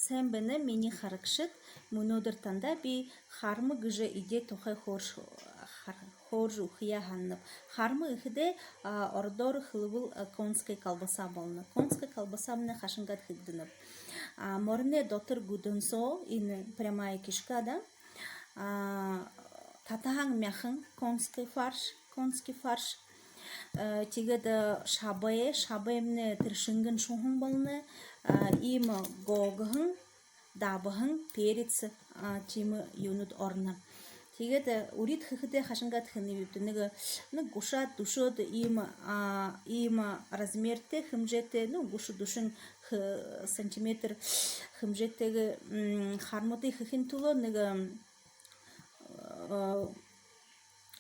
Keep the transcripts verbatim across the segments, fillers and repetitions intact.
Сайн байна, минии харагшад. Мүнөөдэр танда би харма гэжэ эдеэ тухай хөөрж, хар-, хөөржэ үгэхэ һананаб. Харма гэхэдээ, а, ородоор хэлэбэл, а, конская колбаса болоно. Конская колбасамнай хайшан гээд хэгдэнэб? А, мориной дотор гүдэн соо, энэ прямая кишка, да? А, татаһан мяхан, конский фарш, конский фарш. Э, тиигээд, э, шабай, шабаймнай тэрэ шэнгэн шуһан болоно. А, иимэ гооһон, дабһан, перец, а, тиимэ юунууд ороно. Тиигээд, э, урид хэхэдээ хайшан гээд хэнэбибди? Нэгэ, нэгэ гушаад, дүшөөд, иимэ, а, иимэ размертэй, хэмжээтэй, ну, гушаад, дүшэн х-, сантиметр хэмжээтэйгээ, м, хармуудые хэхын түлөө нэгэ, э,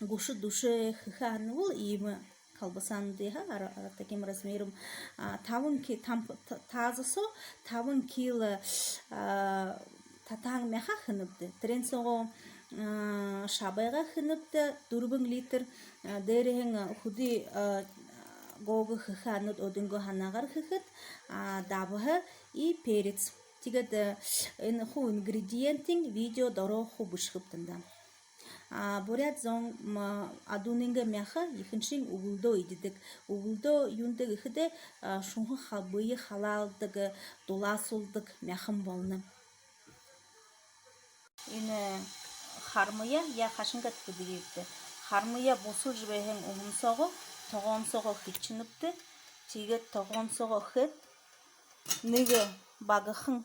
гушаад, дүшөөд хэхэ һанаабал, иимэ колбасануудые, ха, ара-, ара таким размером, а, табан ки-, там, та-, таза соо табан кило, а, татаһан мяха хэнэбди. Тэрээн соогоо, а, шабайгаа хэнэбди дүрбэн литр, а, дээрэһээнь, а, хэды, а, гоогоо хэхэ һанаат, өөрынгөө һанаагаар хэхэт, а, дабһа и перец. Тиигээд, а, энэ хуу ингредиентын видео доро хуу бэшэхэб танда. А, буряад зон, м, адуунайнгаа мяха ехэнхинь үбэлдөө эдидэг. Үбэлдөө юундэб гэхэдэ, а, шуһан ха-, бэе халаалдаг, дулаасуулдаг мяхан болоно. Энэ хармаяа яа хайшан гээд хэдэгбибди? Хармаяа бусажа байһан уһан соогоо, тогоон соогоо хэжэнэбди. Тиигээд тогоон соогоо хээд, нэгэ багахан,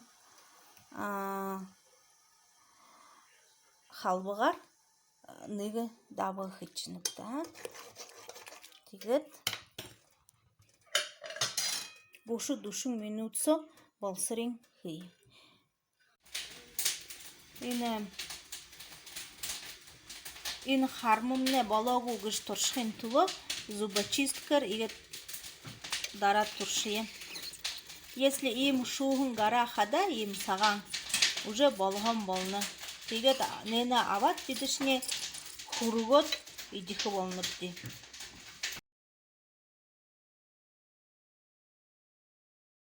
а, халбагаар, а, нэгэ дабһа хэжэнэбди. Тиигээд гушаад, дүшэн минута соо болосорынь хэе. Энэ, энэ хармамнай болоо гү гэжэ туршахын түлөө зубочисткаар иигээд дараад туршая. Если иимэ шүүһэн гараа хадаа, иимэ сагаан, уже болоһон болоно. Тиигээд энээнээ абаад, бидэшни хүргөөд эдихэ болонобди.